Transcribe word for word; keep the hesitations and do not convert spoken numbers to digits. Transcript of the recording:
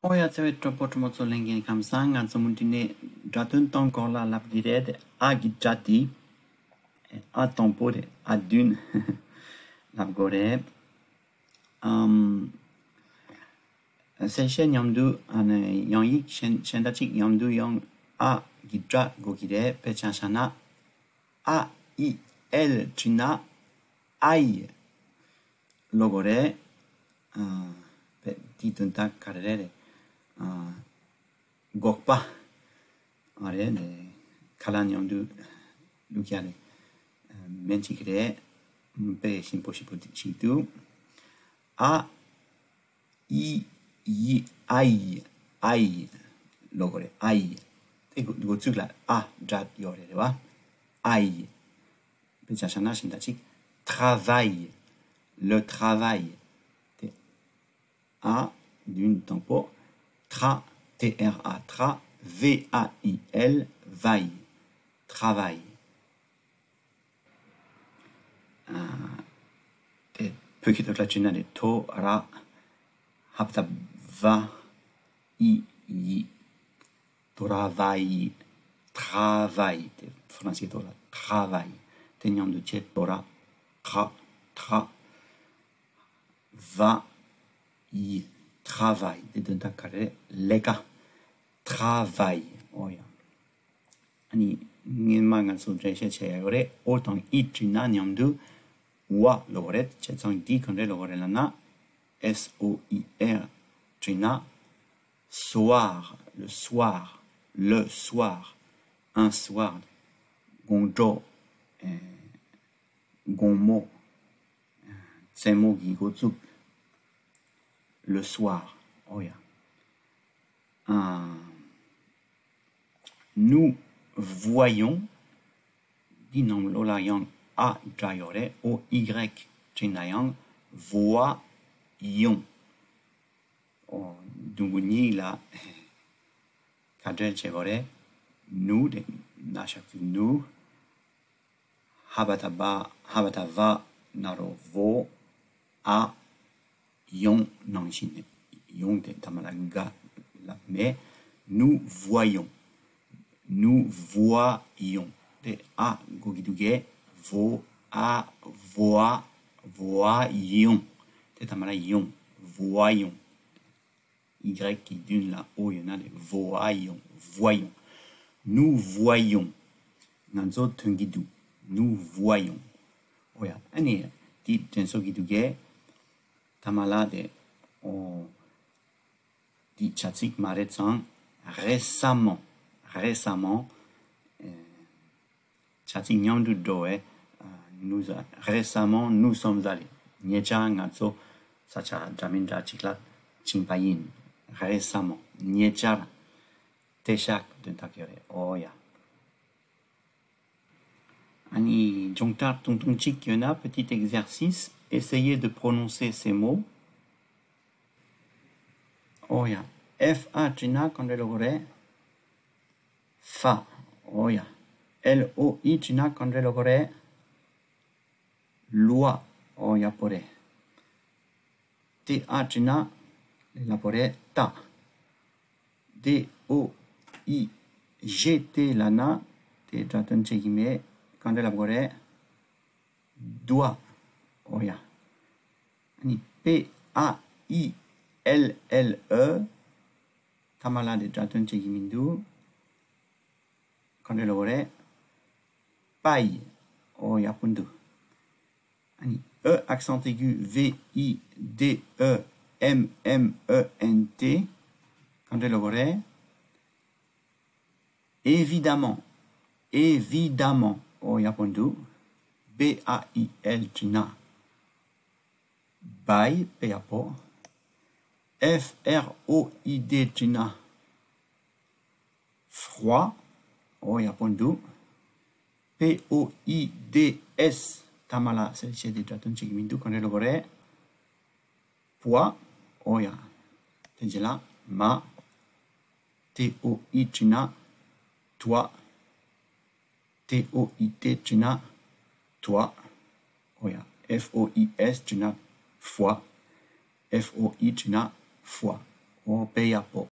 ཨོ་ཡ། བརྩེ་བའི་གྲོགས་པོ་གྲོགས་མོ་ཚོ་ལྷན་རྒྱས་ཁམས་བཟང་། ང་ཚོ་མུ་མཐུད་ནས་སྒྲ་དོན་སྟོན་སྐོར་ལ་ལབ་ཀྱི་རེད། ཨ་གི་སྒྲ་དེ་ཨ་དང་པོ་རེད། ཨ་བདུན་ལབ་དགོས་རེད། ཨམ། གསལ་བཤད་མཉམ་དུ་ཨ་ནི་དབྱངས་ཡིག་གཞན་གཞན་དག་ཅིག་མཉམ་དུ་ཡང་ཨ་གི་སྒྲ་དགོས་ཀྱི་རེད། དཔེ་ཆ་བཞག་ན། ཨ་ཨི་ཨེལ་བྲིས་ན་ཨའི་ལབ་དགོས་རེད། ཨ། དེའི་དོན་དག་ག་རེ་རེད། ཨ། འགོག་པ་ཨ་རེད། ཁ་ལག་མཉམ་དུ་བླུག་ཡ་རེད། སྨན་གཅིག་རེད། དཔེ་ཞིམ་པོ་ཞིམ་པོ་ཞིག་འདུག་ཨ་ཨི་ཡི་ཨའི། ཨའི་ལབ་དགོས་རེད། ཨའི། དེ་འགོ་འགོ་ཚུགས་ལ་ཨ་སྒྲ་ཡོད་རེད། རེད་བ། ཨའི། དཔེ་ཆ་བཞག་ན་གཞན་དག་ཅིག travail, le travail. དེ་ཨ་བདུན་དང་པོ། tra, T R A, tra, V A I L, vail, travail. ཨ། དེ་བོད་སྐད་ཐོག་ལ་བྲིས་ན་ནི་ཐོ་ར་ཧ་བ་ད་བ་ཨི་ཡི། travail, travail. དེ་ཧྥ་རན་སིའི་ཐོག་ལ་travail. དེ་མཉམ་དུ་བྱས་ཐོ་ར་ཁ་ཁྲ་བ་ཡི། travail. དེ་དོན་དག་ག་རེ། ལས་ཀ། travail. ཨོ་ཡ། ཨ་ནི་སྔོན་མ་ང་ཚོ་འགྲེལ་བཤད་བྱས་ཡོད་རེད། ཨོ་དང་ཨི་བྲིས་ན་མཉམ་དུ་ཝ་ལབ་དགོས་རེད། བྱས་ཙང་འདི་ག་འདྲས་ལབ་དགོས་རེད་ལབ་ན། S O I R བྲིས་ན་soir, le soir, le soir, un soir. དགོང་དྲོ། ཨེ། དགོང་མོ། མཚན་མོ་གི་འགོ་བཙུགས། le soir. ཨོ་ཡ། ཨ། nous voyons. འདི་ནང་ལོགས་ལ་ཡང་ཨ་སྒྲ་ཡོད་རེད། O Y བྲིས་ན་ཡང་voyons. ཨོ། ཟླུམ་པོ་གཉིས་ལ་ཁ་འབྲལ་བྱེད་དགོས་རེད། nous དེ་ན་ཞབས་ཀྱུ་nous། ཧ་བ་ད་བ། ཧ་བ་ད་བ། ན་རོ་ཝོ། ཨ། ཡོང་ནང་བཞིན་ནས། ཡོང་དེ་ཐ་མ་ལ་ག་ལབ་མེད། nous voyons. Nous voyons. དེ་ཨ་དགོས་ཀྱི་འདུག་གས། ཝོ། ཨ། ཝོ། ཨ། ཝོ། ཨ། ཡོང་། དེ་ཐ་མ་ལ་ཡོང་། voyons. Y གི་མདུན་ལ་ཨོ་ཡོད་ན་ལས་voyons, voyons. Nous voyons. ང་ཚོ་ཐོན་གྱི་འདུག Nous voyons. ཨོ་ཡ། ཨ་ནི་དེ་དྲན་གསོ་གི་འདུག་གས། ཐ་མ་ལ་དེ། ཨོ། དེ་བྱ་ཚིག་མ་རེད་ཙང་། récemment, récemment. བྱ་ཚིག་མཉམ་དུ་འགྲོ་བས། nous, récemment, nous sommes allés. ཉེ་ཆར་ང་ཚོ་ས་ཆ་འདྲ་མིན་འདྲ་ཅིག་ལ་ཕྱིན་པ་ཡིན། récemment. ཉེ་ཆར། དེ་ཤག་དོན་དག་ཡོད་རེད། ཨོ་ཡ། ཨ་ནི་སྦྱོང་བརྡར་ཐུང་ཐུང་ཅིག་ཡོད་ན། petit exercice, essayez de prononcer ces mots. ཨོ་ཡ། F A བྲིས་ན་ག་འདྲས་ལབ་དགོས་རེད། ཧྥ། ཨོ་ཡ། L O I བྲིས་ན་ག་འདྲས་ལབ་དགོས་རེད། ལུ་ཨ། ཨོ་ཡག་པོ་རེད། ཏེ་ཨ་བྲིས་ན་ལབ་དགོས་རེད། ཏ། D O I G T ལབ་ན་དེ་སྒྲ་དོན་བྱེད་ཀྱི་མེད། ག་འདྲས་ལབ་དགོས་རེད། དུ་ཨ། ཨོ་ཡ། ཨ་ནི་P A I L L E། ཐ་མ་ལ་དེ་སྒྲ་དོན་བྱེད་ཀྱི་མི་འདུག་ག་འདྲས་ལབ་དགོས་རེད། པའི། ཨོ་ཡག་པོ་འདུག་ཨ་ནི་E accent aigu, V I D E M M E N T. ག་འདྲས་ལབ་དགོས་རེད། Évidemment. Évidemment. ཨོ་ཡག་པོ་འདུག B A I L བྲིས་ན། བའི། དཔེ་ཡག་པོ། F R O I D བྲིས་ན། froid. ཨོ་ཡག་པོ་འདུག P O I D S ཐ་མ་ལ་གསལ་བཤད་དེ་སྒྲ་དོན་བྱེད་ཀྱི་མི་འདུག་ག་འདྲས་ལབ་དགོས་རེད། poids. ཨོ་ཡ། དེ་རྗེས་ལ་མ། T O I བྲིས་ན། toi. T O I T བྲིས་ན། toi. ཨོ་ཡ། F O I S བྲིས་ན། fois. F O I བྲིས་ན། fois. འོ་དཔེ་ཡག་པོ།